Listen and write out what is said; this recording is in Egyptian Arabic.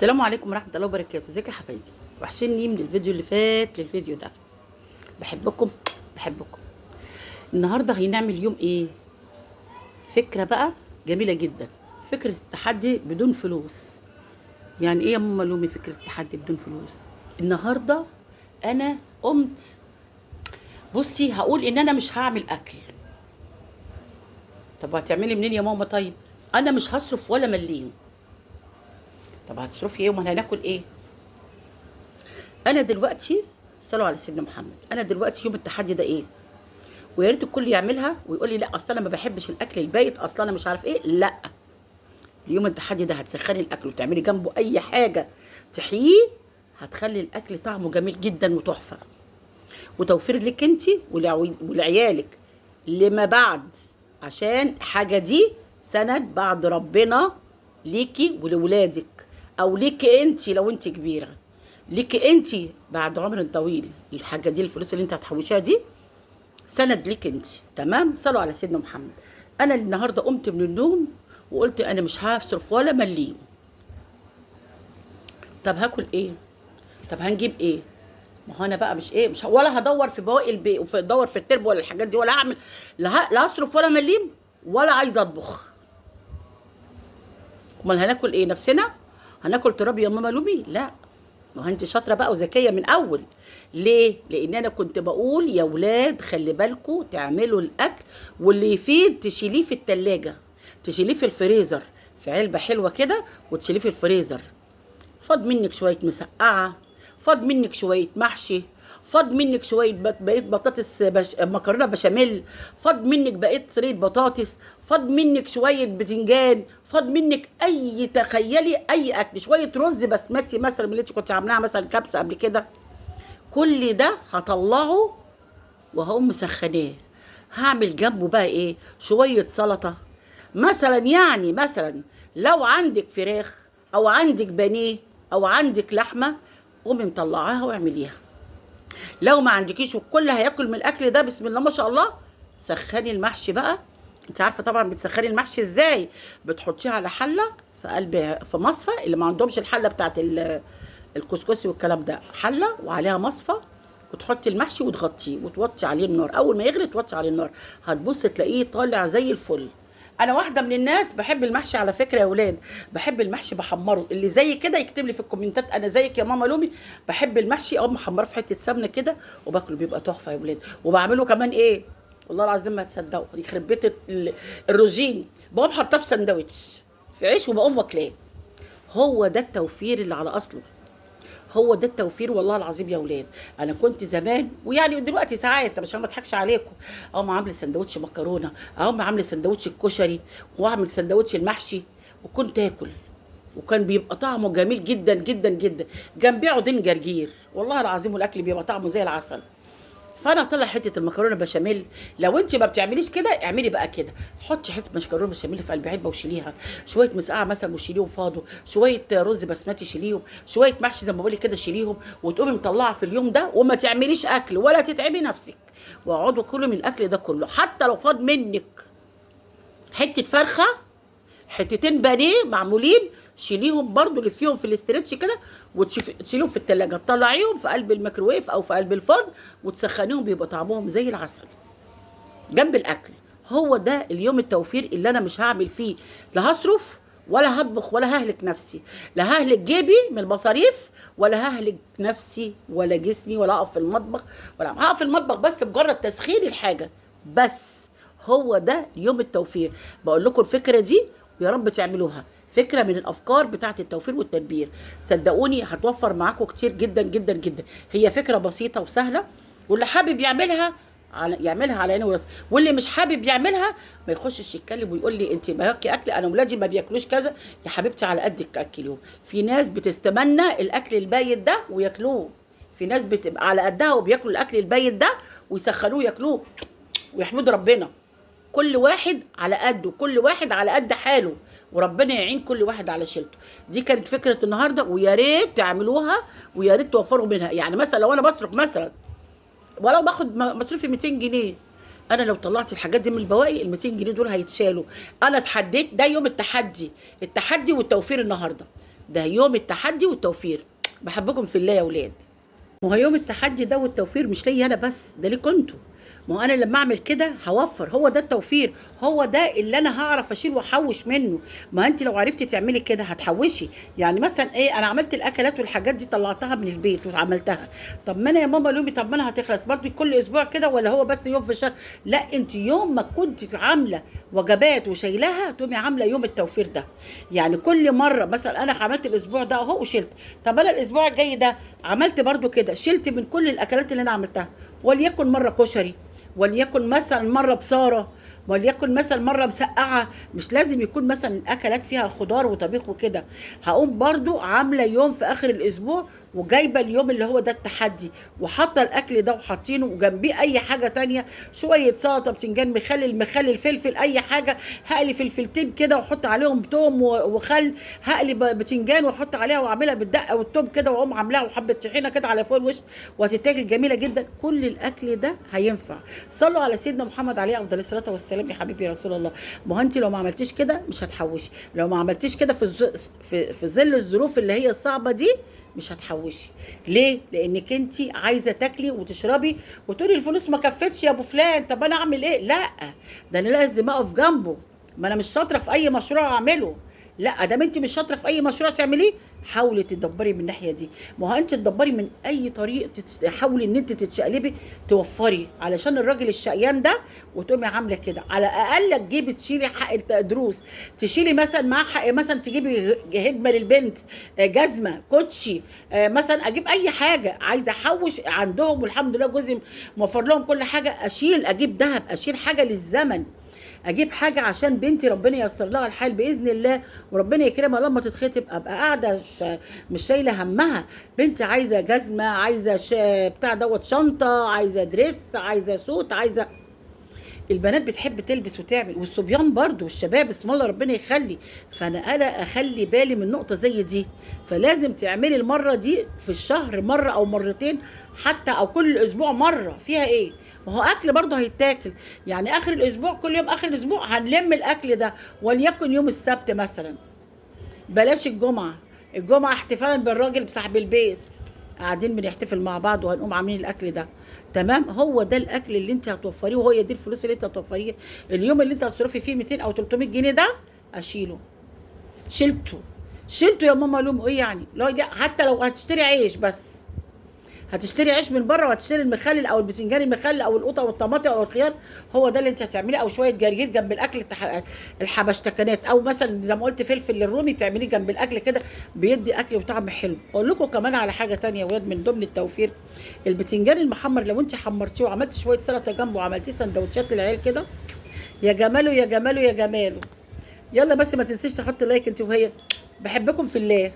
السلام عليكم ورحمة الله وبركاته. ازيك يا حبايبي؟ وحشني من الفيديو اللي فات للفيديو ده. بحبكم بحبكم. النهارده هنعمل يوم ايه؟ فكرة بقى جميلة جدا، فكرة التحدي بدون فلوس. يعني ايه يا ماما لومي فكرة التحدي بدون فلوس؟ النهارده انا قمت، بصي هقول ان انا مش هعمل اكل. طب هتعملي منين يا ماما؟ طيب انا مش هصرف ولا مليم. طب هتصرفي ايه؟ امال هناكل ايه؟ انا دلوقتي، صلوا على سيدنا محمد، انا دلوقتي يوم التحدي ده ايه؟ ويا ريت الكل يعملها ويقول لي لا اصل انا ما بحبش الاكل البايت، اصل انا مش عارف ايه. لا، اليوم التحدي ده هتسخني الاكل وتعملي جنبه اي حاجة تحييه، هتخلي الاكل طعمه جميل جدا وتحفه، وتوفير لك انت ولعيالك لما بعد، عشان حاجة دي سند بعد ربنا ليكي ولولادك، او ليكي انت لو انت كبيرة، ليكي انت بعد عمر طويل. الحاجة دي، الفلوس اللي انت هتحوشيها دي سند ليك انت. تمام؟ صلوا على سيدنا محمد. انا النهارده قمت من النوم وقلت انا مش هصرف ولا مليم. طب هاكل ايه؟ طب هنجيب ايه؟ ما هو انا بقى مش ايه، مش ولا هدور في بواقي البيت وفي ادور في الترب ولا الحاجات دي، ولا هعمل، لا هصرف ولا مليم ولا عايزه اطبخ. امال هناكل ايه؟ نفسنا هناكل تراب يا ماما لومي؟ لا، ما هو انت شاطرة بقى وذكيه من اول. ليه؟ لان انا كنت بقول يا ولاد خلي بالكم تعملوا الاكل واللي يفيد تشيليه في التلاجة، تشيليه في الفريزر، في علبة حلوة كده وتشيليه في الفريزر. فاض منك شوية مسقعه، فاض منك شوية محشي، فاض منك شوية بقية بطاطس مكرونه بشاميل، فاض منك بقية صينية بطاطس، فاض منك شوية بتنجان، فاض منك اي، تخيلي اي اكل، شوية رز بسمتي مثلا من اللي انت كنت عاملاها مثلا كبسة قبل كده. كل ده هطلعه وهقوم مسخناه. هعمل جنبه بقى ايه؟ شوية سلطة مثلا. يعني مثلا لو عندك فراخ او عندك بانيه او عندك لحمه، قومي مطلعاها واعمليها. لو ما عندكيش والكل هياكل من الاكل ده بسم الله ما شاء الله، سخني المحشي بقى. انت عارفه طبعا بتسخني المحشي ازاي، بتحطيه على حله في قلب، في مصفى. اللي ما عندهمش الحلة بتاعت الكسكسي والكلام ده، حله وعليها مصفى، وتحطي المحشي وتغطيه وتوطي عليه النار. اول ما يغلي توطي عليه النار، هتبص تلاقيه طالع زي الفل. انا واحدة من الناس بحب المحشي على فكرة يا ولاد، بحب المحشي بحمره. اللي زي كده يكتب لي في الكومنتات انا زيك يا ماما لومي، بحب المحشي اقوم محمرة في حتة سمنه كده وباكله، بيبقى تحفة يا ولاد. وبعمله كمان ايه، والله العظيم ما هتصدقوا، يخرب بيت الروجين، بقوم حاطاه في سندوتش في عيش وبقوم واكلاه. هو ده التوفير اللي على اصله، هو ده التوفير والله العظيم يا ولاد. انا كنت زمان ويعني دلوقتي ساعات، عشان ما اضحكش عليكم، اقوم عامله سندوتش مكرونه، اقوم عامله سندوتش الكشري، واعمل سندوتش المحشي، وكنت اكل وكان بيبقى طعمه جميل جدا جدا جدا. جنبيه عودين جرجير والله العظيم، والاكل بيبقى طعمه زي العسل. فانا طلع حتة المكرونه بشاميل. لو انت ما بتعمليش كده اعملي بقى كده، حطي حتة مكرونه بشاميل في قلب علبة وشيليها، شوية مسقعه مثلا وشيليهم فاضوا، شوية رز بسمتي شيليهم، شوية محشي زي ما بقول كده شيليهم، وتقومي مطلعه في اليوم ده وما تعمليش اكل ولا تتعبي نفسك، واقعدوا كلوا من الاكل ده كله. حتى لو فاض منك حتة فرخة، حتتين بانيه معمولين، شيليهم برضو، لفيهم في ال stretch كده وتشيليهم في التلاجة، تطلعيهم في قلب الميكروويف او في قلب الفرن وتسخنيهم، بيبقى طعمهم زي العسل جنب الاكل. هو ده اليوم التوفير اللي انا مش هعمل فيه، لا هصرف ولا هطبخ ولا ههلك نفسي، لا ههلك جيبي من المصاريف ولا ههلك نفسي ولا جسمي، ولا اقف في المطبخ، ولا هقف في المطبخ بس مجرد تسخين الحاجة بس. هو ده يوم التوفير. بقول لكم الفكرة دي ويا رب تعملوها، فكرة من الافكار بتاعه التوفير والتدبير، صدقوني هتوفر معاكم كتير جدا جدا جدا. هي فكرة بسيطة وسهلة، واللي حابب يعملها يعملها على عينه وراسه، واللي مش حابب يعملها ما يخشش يتكلم ويقول لي انت ما هيك اكل، انا ولادي ما بياكلوش كذا. يا حبيبتي على قدك اكليهم. في ناس بتستمنى الاكل البايت ده وياكلوه، في ناس بتبقى على قدها وبياكلوا الاكل البايت ده ويسخنوه وياكلوه ويحمدوا ربنا. كل واحد على قده، كل واحد على قد حاله، وربنا يعين كل واحد على شيلته. دي كانت فكرة النهارده، ويا ريت تعملوها ويا ريت توفروا منها. يعني مثلا لو انا بصرف مثلا ولو باخد مصروفي 200 جنيه، انا لو طلعت الحاجات دي من البواقي ال 200 جنيه دول هيتشالوا. انا اتحديت، ده يوم التحدي، التحدي والتوفير النهارده. ده يوم التحدي والتوفير. بحبكم في الله يا ولاد. ما هو يوم التحدي ده والتوفير مش ليا انا بس، ده ليكوا انتوا. ما هو انا لما اعمل كده هوفر، هو ده التوفير، هو ده اللي انا هعرف اشيل واحوش منه. ما انت لو عرفتي تعملي كده هتحوشي. يعني مثلا ايه، انا عملت الاكلات والحاجات دي طلعتها من البيت وعملتها، طب ما انا يا ماما لومي، طب ما انا هتخلص برضو كل اسبوع كده ولا هو بس يوم في الشهر؟ لا، انت يوم ما كنت عامله وجبات وشايلها تقومي عامله يوم التوفير ده. يعني كل مرة مثلا انا عملت الاسبوع ده اهو وشلت، طب انا الاسبوع الجاي ده عملت برضو كده، شلت من كل الاكلات اللي انا عملتها، وليكن مرة كشري، وليكن مثلا مرة بصاره، وليكن مثلا مرة مسقعه، مش لازم يكون مثلا الاكلات فيها خضار وطبيخ وكده. هقوم برضو عامله يوم في اخر الاسبوع وجايبه اليوم اللي هو ده التحدي، وحاطه الاكل ده وحاطينه وجنبيه اي حاجة تانية، شوية سلطة، بتنجان مخلل، مخلل فلفل، اي حاجة، هقلي فلفلتين كده واحط عليهم توم وخل، هقلي بتنجان واحط عليها واعملها بالدقه والتوم كده، واقوم عاملاها وحبه طحينه كده على فوق الوش، وهتتاكل جميلة جدا. كل الاكل ده هينفع. صلوا على سيدنا محمد عليه افضل الصلاة والسلام يا حبيبي يا رسول الله. ما هو انت لو ما عملتيش كده مش هتحوشي، لو ما عملتيش كده في ظل الظروف اللي هي الصعبة دي مش هتحوشي. ليه؟ لانك انت عايزه تاكلي وتشربي وتقولي الفلوس ما كفتش يا ابو فلان، طب انا اعمل ايه؟ لا، ده انا لازم اقف جنبه، ما انا مش شاطرة في اي مشروع اعمله. لا، ده انت مش شاطرة في اي مشروع تعمليه، حاولي تدبري من الناحية دي. ما هو انت تدبري من اي طريق، حاولي ان انت تتشقلبي توفري علشان الراجل الشقيان ده، وتقومي عامله كده على الاقل تجيبي تشيلي حق الدروس، تشيلي مثلا مع حق مثلا تجيبي هدمه للبنت، جزمه، كوتشي، مثلا اجيب اي حاجة عايزه احوش عندهم، والحمد لله جوزي موفر لهم كل حاجة، اشيل اجيب ذهب، اشيل حاجة للزمن، اجيب حاجة عشان بنتي ربنا ييسر لها الحال باذن الله وربنا يكرمها لما تتخطب، ابقى قاعدة مش شايله همها. بنتي عايزه جزمه، عايزه بتاع دوت شنطه، عايزه dress، عايزه suit، عايزه، البنات بتحب تلبس وتعمل، والصبيان برضو والشباب اسم الله ربنا يخلي. فانا اخلي بالي من نقطة زي دي. فلازم تعملي المرة دي في الشهر مرة او مرتين حتى، او كل اسبوع مرة. فيها ايه؟ ما هو اكل برضه هيتاكل، يعني اخر الاسبوع كل يوم اخر الاسبوع هنلم الاكل ده، وليكن يوم السبت مثلا، بلاش الجمعة، الجمعة احتفالا بالراجل بصاحب البيت، قاعدين بنحتفل مع بعض وهنقوم عاملين الاكل ده. تمام، هو ده الاكل اللي انت هتوفريه، وهي دي الفلوس اللي انت هتوفريه. اليوم اللي انت هتصرفي فيه 200 او 300 جنيه ده اشيله، شلته يا ماما لوم ايه يعني؟ لا، حتى لو هتشتري عيش بس، هتشتري عيش من بره وهتشتري المخلل او البتنجان المخلل او القوطه والطماطم او الخيار، هو ده اللي انت هتعمليه، او شوية جرجير جنب الاكل، الحبشتكنات، او مثلا زي ما قلت فلفل للرومي تعمليه جنب الاكل كده، بيدي اكل وطعم حلو. اقول لكم كمان على حاجة تانية يا ولاد من ضمن التوفير، البتنجان المحمر لو انت حمرتيه وعملتي شوية سلطة جنبه وعملتيه سندوتشات للعيال كده، يا جماله يا جماله يا جماله. يلا بس ما تنسيش تحط like انت وهي، بحبكم في الله.